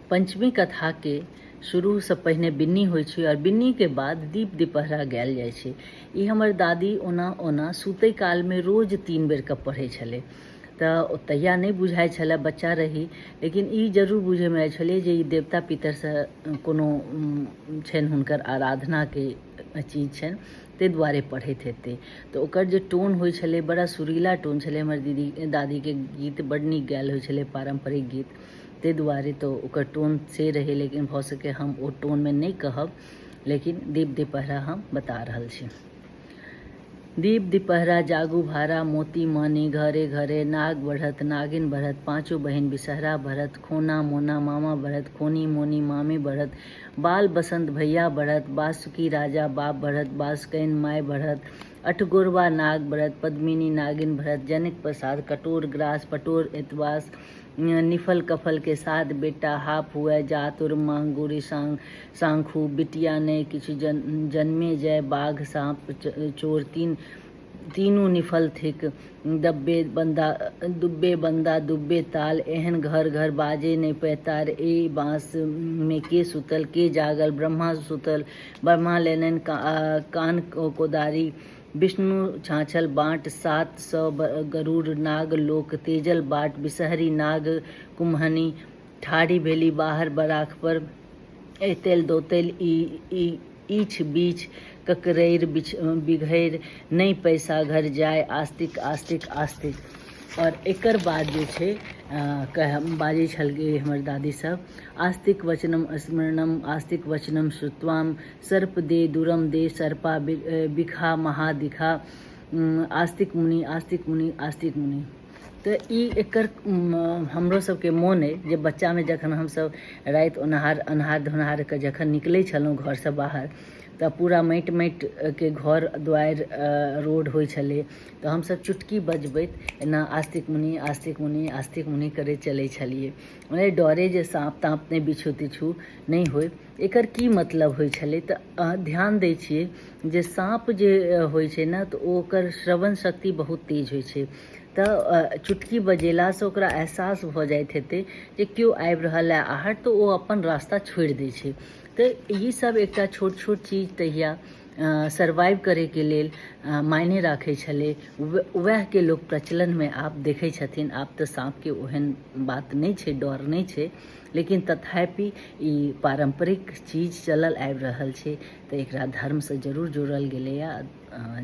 पञ्चमी कथाके शुरूसँ पहिने बिन्नी होइ छै आओर बिन्नीके बाद दीप दिपहरा गायल जाइ छै। ई हमर दादी ओना ओना सुतै कालमे रोज 3 बेरके पढ़ै छलै, तऽ तहिया नहि बुझाइ छलै, बच्चा रही, लेकिन ई जरूर बुझैमे आयल छलै जे ई देवता पितरसँ कोनो छनि, हुनकर आराधनाके चीज छनि, ताहि दुआरे पढ़ैत हेतै। तऽ ओकर जे टोन होइ छलै, बड़ा सुरीला टोन छलै। हमर दीदी दादीके गीत बड्ड नीक गायल होइ छलै, पारम्परिक गीत, ताहि दुआरे तऽ ओकर टोन से रहै। लेकिन भऽ सकै हम ओ टोनमे नहि कहब, लेकिन दीप दिपहरा हम बता रहल छी। दीप दिपहरा जागू भारा, मोती मानी घरे घरे, नाग बढ़त नागिन बढ़त, पाँचो बहिन बिसहरा बढ़त, खोना मोना मामा बढ़त, खोनी मोनी मामी बढ़त, बाल बसंत भैया बढ़त, बासुकी राजा बाप बढ़त, बासकैन माय बढ़त, अठगोरवा नाग बढ़त, पद्मिनी नागिन बढ़त, जनिक प्रसाद कटोर ग्रास पटोर एतवास, निफल कफल के साथ बेटा हाफ हुए जातुर मांगुरी सांग सांखू, बिटिया नहि किछु जन्मे जय बाघ साँप चोर तीनू निफल थिक, दब्बे बन्दा दुब्बे बन्दा दुब्बे ताल, एहन घर घर बाजे नहि पैतार, ए बाँस मे के सुतल के जागल, ब्रह्मा सुतल ब्रह्मा लेलनि कान कोदारी, विष्णु छाँछल बाट, 700 गरुड़ नाग लोक तेजल बाट, बिसहरी नाग कुम्हनी ठाढ़ी भेली बाहर बराख पर, एतेल दोतेल ईछ बीछ ककरैर बिघैर नहि पैसा घर जाय, आस्तिक आस्तिक आस्तिक। आओर एकर बाद जे छै कह बाजै छल हमर दादी सब, आस्तिक वचनम स्मरणम आस्तिक वचनम श्रुत्वाम, सर्प दे दुरम दे सर्पा बिखा महादिखा, आस्तिक मुनि आस्तिक मुनि आस्तिक मुनि। तऽ ई एकर हमरो सबके मोन अइ जे बच्चामे जखन हमसब राति अन्हार अन्हार धुन्हारके जखन निकलै छलहुँ घरसँ बाहर, तऽ पूरा माटि माटिके घर दुआरि रोड होइ छलै, तऽ हमसब चुटकी बजबैत एना आस्तिक मुनि आस्तिक मुनि आस्तिक मुनि करैत चलै छलियै, मने डरे जे साँप ताँप नहि बिच्छू तिच्छू नहि होइ। एकर की मतलब होइ छलै? तऽ ध्यान दै छियै जे साँप जे होइ छै ने, तऽ ओकर श्रवण शक्ति बहुत तेज होइ छै, तऽ चुटकी बजेलासँ ओकरा एहसास भऽ जाइत हेतै जे केओ आबि रहल है आहट, तऽ ओ अपन रास्ता छोड़ि दै छै। तऽ ई सब एकटा छोट छोट चीज तहिया सर्वाइव करैके लेल मायने राखै छलै। वएहके लोक प्रचलनमे आब देखै छथिन। आब तऽ साँपके ओहन बात नहि छै, डर नहि छै, लेकिन तथापि ई पारम्परिक चीज चलल आबि रहल छै, तऽ एकरा धर्मसँ जरूर जोड़ल गेलैए,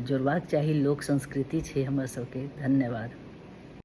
जोड़बाक चाही, लोक संस्कृति छै हमर सबके। धन्यवाद।